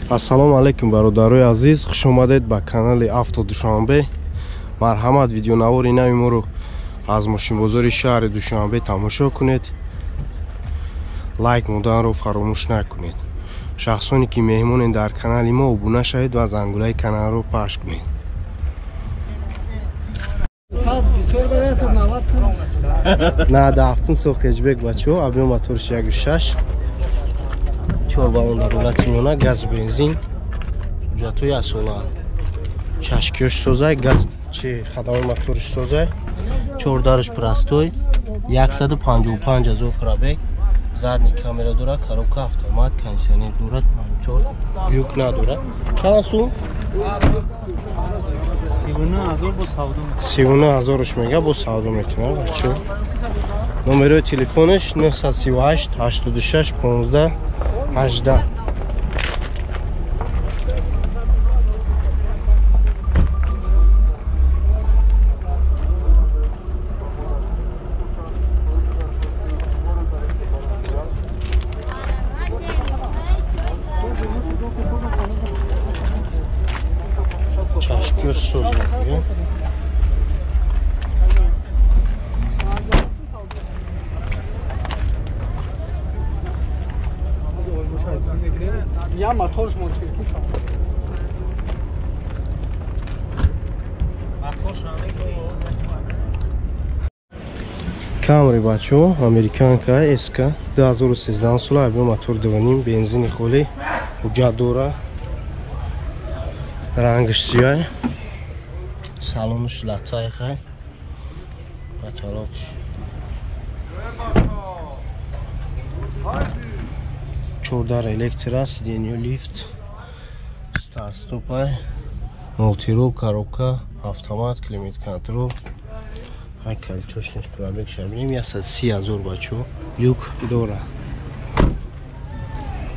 Ассалому алайкум бародарои азиз, хуш омадед ба канали Авто Душанбе. Марҳамат, видеонавори нави моро аз мошинбозори шаҳри Душанбе тамошо кунед. Лайк монданро фаромӯш накунед. Шахсоне ки меҳмонед дар канали мо, обуна шавед ва зангулаи каналро пахш кунед. На дафтун сол хеҷбек бачо, объем моторш 1.6. 4 баллон дар ҳолати миёна, газ бензин, ҳуҷҷатҳои асола. Чашкиёш созай, газ чи хадамои моторш созай. 4 дарш простой, 155 ҳазор пробег, задний камера дорад, коробка автомат, кондиционер дорад, монитор, люк надорад. Чанд сум? 39 ҳазор бо савдо. 39 ҳазорш мега, бо савдо мекунад бачо. Номерои телефонаш 938 86 15 18. Чашкиёш соз мега. Я моторш мончирки. Камри бачо, американка СК 2013 сола, объем мотор 2.5, бензини холӣ, ҳуҷҷат дора. Рангаш сиёҳ, салонаш латаи хай, потолокш 14 электро, сиденье лифт, старт стопай, мултирол, коробка, автомат, климат контрол. Ҳай калитош нест, пробег шабинем 130 ҳазор бачо, люк дора.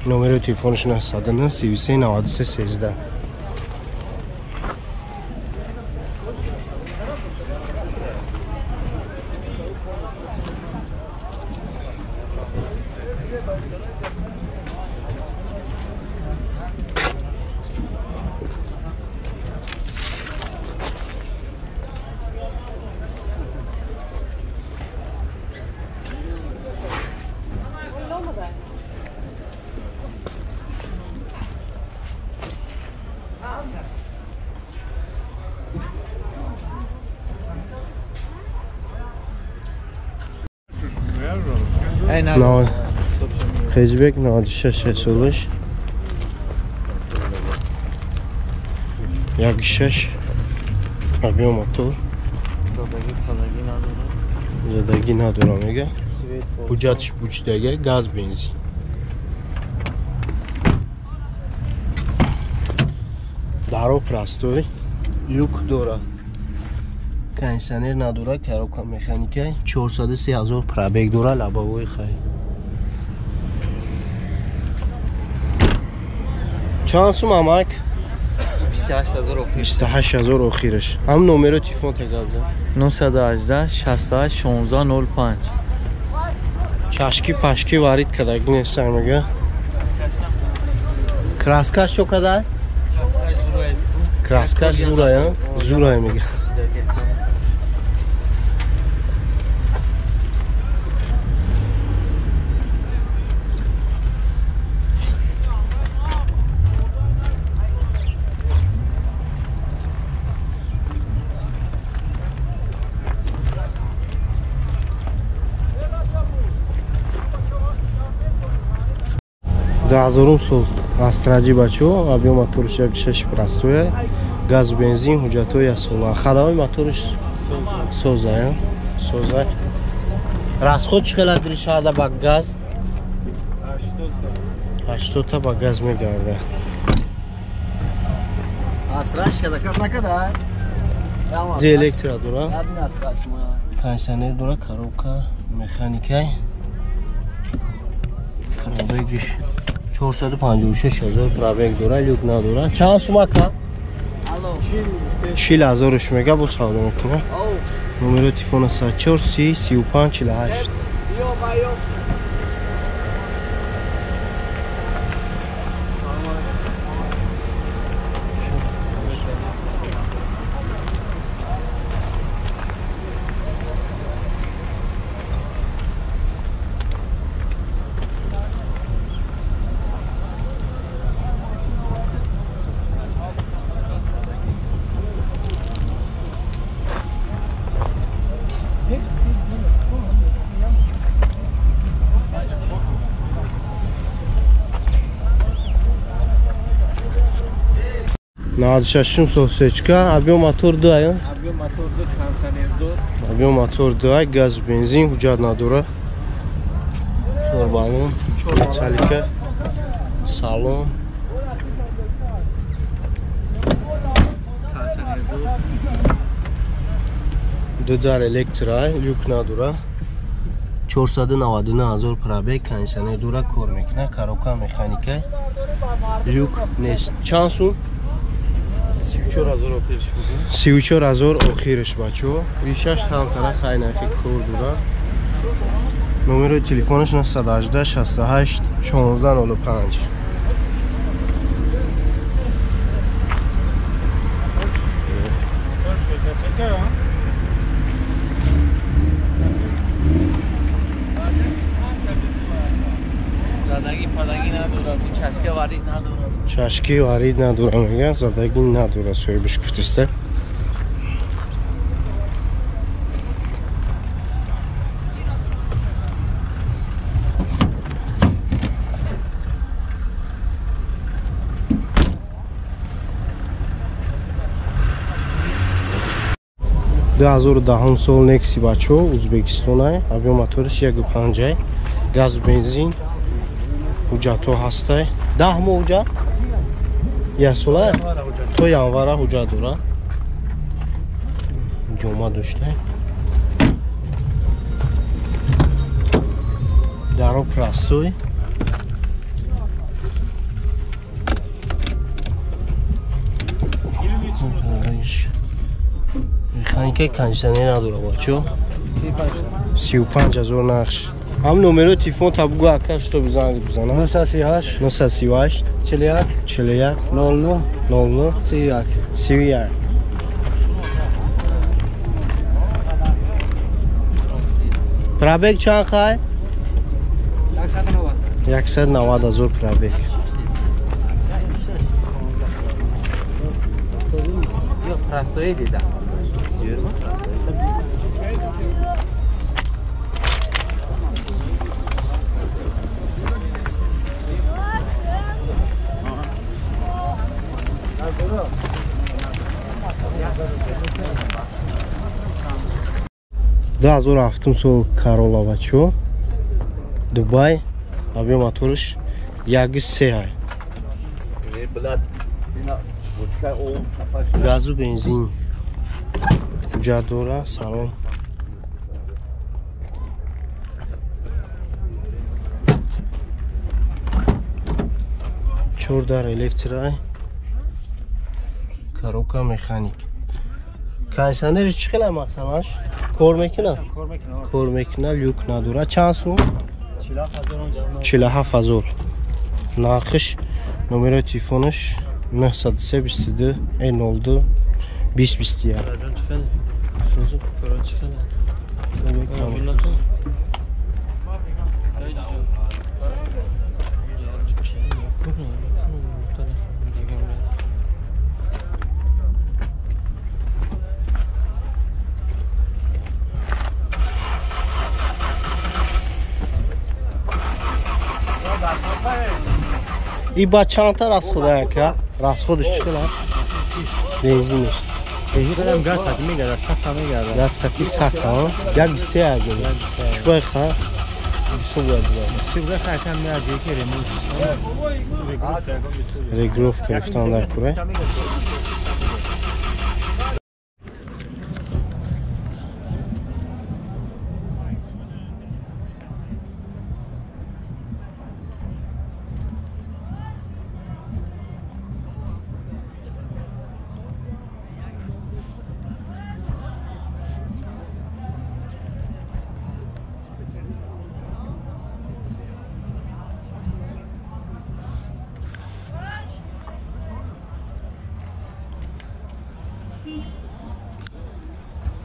Номери телефонаш 909 33 93 13. Хеҷбек 96 солаш, 1.6 объем мотор, задагӣ надора мега, ҳуҷҷатш бучдага, газ бензин. Даро простой, люк дора, кондиционер надора, коробка механика, 403 ҳазор пробег дора, лабовой хай. Чанд сум амак? 28 ҳазор охир. 28 ҳазор охираш. Ҳам номеро телефон тагабда. 918 68 16 05. Чашки пашки варид кадаги нест мега. Краскаш чо кадай? Краскаш зурай, зурай мега. Ҳазорум сол астраҷи бачо, объем моторш 1.6 простой, газ бензин, ҳуҷҷатҳои асола. Хадамои моторш созай, созай. Расход чӣ хел адри шаҳрда ба газ? 80 та ба газ мегарда. Астраж када кас накада? Ди электро дора. Кондиционер дора, коробка механикай. Пробегиш 456 ҳазор пробег дора, люк надора. Чанд сум ака? 40 ҳазорш мега, бо савдо мекунад. Номери телефона 4 30 35 48. 96 сол сечка, объем мотор 2, а? Объем мотор 2, кондиционер 2. Объем мотор 2, газ, бензин, ҳуҷҷат надора. 4 баллон, металлика, салон. Кондиционер 2. Ду дар электро, люк надора. 499 ҳазор пробег, кондиционер дора, кор мекунад, коробка механика, люк нест. Чанд сум? 34 ҳазор охириш буд. 34 ҳазор охириш бачо. Кришаш ҳамтара хайнахи кор дора. Номери телефонаш 918 68 16 05. Задагӣ падагӣ надорад, чашка варид надорад. Чашки варид надорад, мегӯяд, задагӣ надорад, соҳибаш гуфтаста. Ду ҳазору даҳум сол Некси бачо, Узбекистонай, объем моториш 1.5, газ, бензин, ҳуҷҷатҳо ҳастай. 10 моҳ ҳуҷҷат? Як сола? То январа ҳуҷҷат дора. Ҷома доштай. Даро простой. Механика, кондиционер надора бачо. 35 ҳазор нақш. Ҳам номерои телефон та бугӯ ака, что занг бизанам. 938 938 41 41 00 00 31 31. Пробег чанд хай? 190. 190 ҳазор пробег. Простое дида. Ду ҳазору ҳафтум сол Карола бачо, Дубай, объем моториш 1.3 ай. Газу бензин, ҳуҷҷат дора, салон. Чор дар электро, коробка механик. Кондиционериш чӣ хел масалаш? Кор мекунад? Кор мекунад, люк надора. Чанд сум? 47 ҳазор. Нархиш, номерои телефонаш 903 22 02 20 21. И ба чандта расхода ака? Расходиш чӣ хел? Бензиниш. Бензин газ хати мегардад, сахта мегардад. Газ хати сахта, а? 1.3 агар. Чӣ бай ха? Бисо бояд буд. Сибга хакам меаҷе ки ремонт. Регировка гирифтан дар кура.